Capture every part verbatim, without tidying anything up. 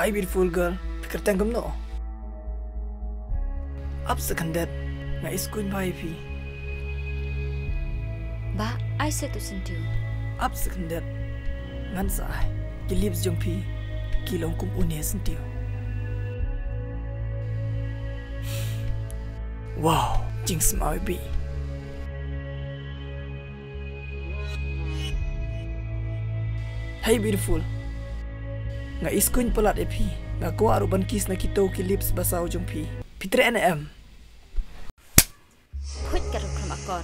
Ai beautiful girl, phi kyrteng kumno? Ap sa khyndiat, nga iskuin bha ïa phi. Bah, ai sa tu syntiew. Ap sa khyndiat, ngan sa ai. Ki lips jong phi ki long kum une syntiew. Wow, jingsmaw bha. Hey beautiful. Nga iskuin palat ïa phi. Nga kwah ruh ban kiss na kito ki lips basaw jong phi. Phi treh ne em? Phuit ka rukom akor.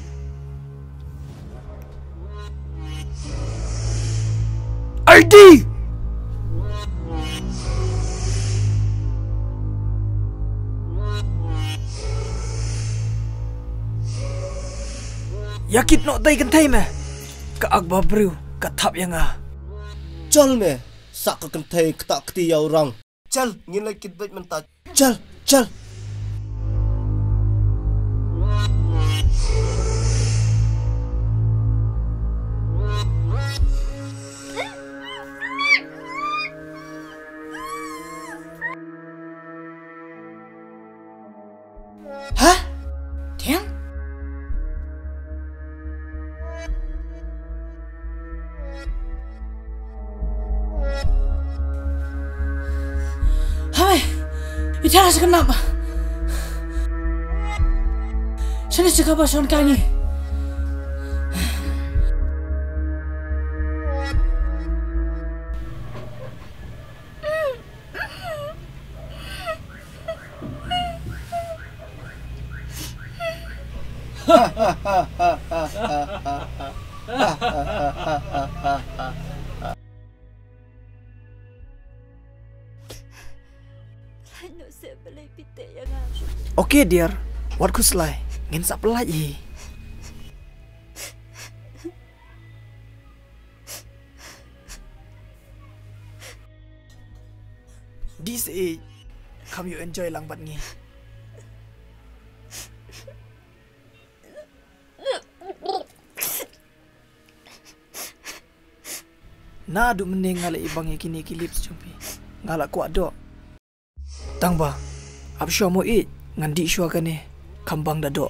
Aidi! Ïa kit noh dei kynthei me. Ka akba briew ka thap ïa nga. Chal me, sa ka kynthei kata kti ïa u rang. Chal, ngin leit kit beit mynta. Chal, chal. Ha? Thiang? Hame, ita sa kenapa? Sini cakap pasal kani. Okay dear, wat khuslai, ngin sa pynlait hi. This age, kham ïoh enjoy lang bad ngi. Naduh mynne nga la ibang ïa kine ki lips jong phi. Nga la kwah doh. Tang ba, ap shuwa mo ïeit, ngan dih shuwa kane, kham bang da doh.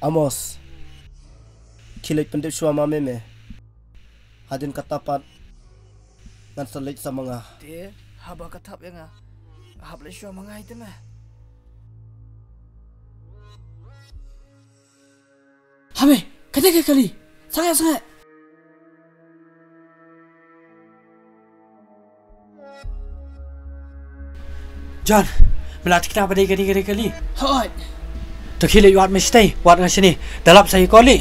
Amos. Khie leit pyndep shuwa ma me me. Hadien kata pat ngan sa leit sa ma nga. Te haba ka thap ïa nga, hap leit shuwa ma nga ïa te me. Hame, kata ka kali. Sangeh, sangeh. John, me la thikna ba dei kane kane kali. Hooid. To khie leit wad me shatei, wad nga shane. Da lap sa ïa kali.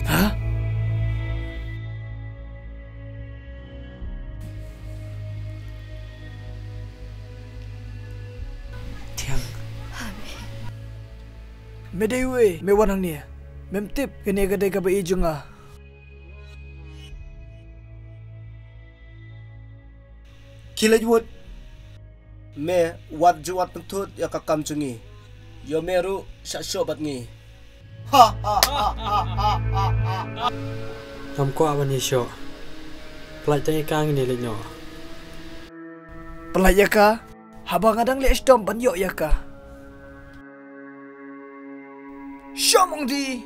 Ha? Thiang. Me dei uei, me wan hangne. Mem tip kane ka dei kaba ïeit jong nga. Khie leit wut. Me wat ju wat pynthut ïa ka kam jong ngi. Ïoh me ruh shah shoh bad ngi. Ngam kwah ban ïashoh. Pynlait tang ïa ka, ngin ïa leit noh. Pynlait ïa ka? Haba nga dang leh shitom ban ïoh ïa ka. Sha mong di.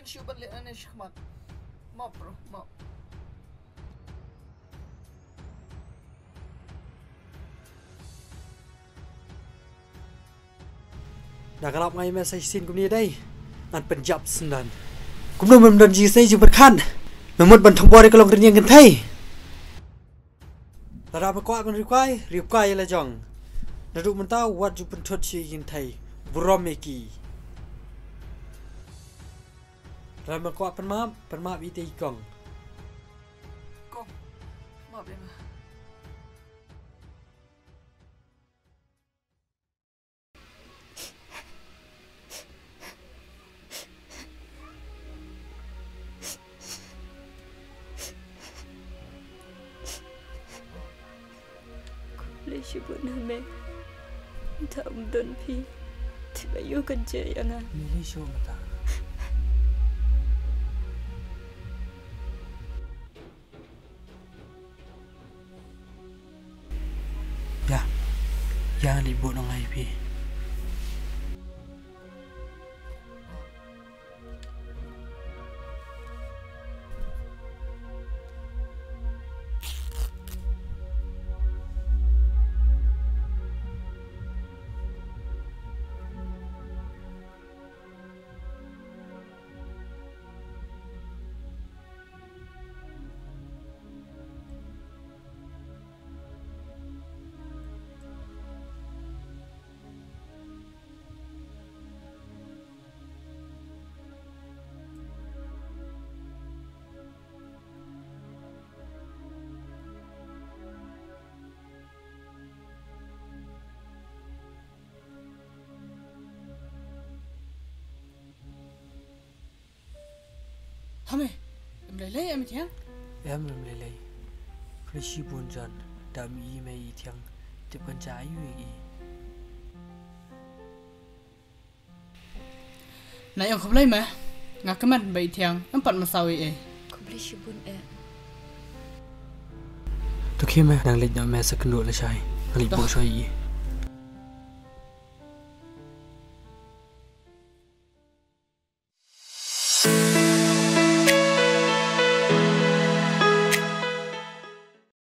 Shu ban leh ane shikmat. Map bro, map. Da ka lap ngai me sa shisien kumne dei. Ngan pynjap syndan. Kumno mem don jingsnei jingpyrkhat. Me mut ban thombor ïa ka long rynïeng kynthei. Lada me kwah ban riewkwai, riewkwai ïa la jong. Naduh mynta wat ju pynthut sha ïing thei. Burom ïa ki. Lada me kwah pynmap, pynmap ïa i kong. Kong, map ïa nga. Khublei shibun ha me. Ynda ym don phi, te ba ïoh kan jia ïa nga. Mili shu mata. Ya. Ya, ngan leit buh nongai phi. Hame, em lei lei em thiang? Em, em lei lei. Khublei shibun John, da ym i me i thiang, tip kan ja aïu i. Na ïong khublei me, nga kmen ba i thiang, em pat masaw i ei. Khublei shibun eh. To khie me, nang leit noh me sa kynduh lashai, nang leit buh shoi i.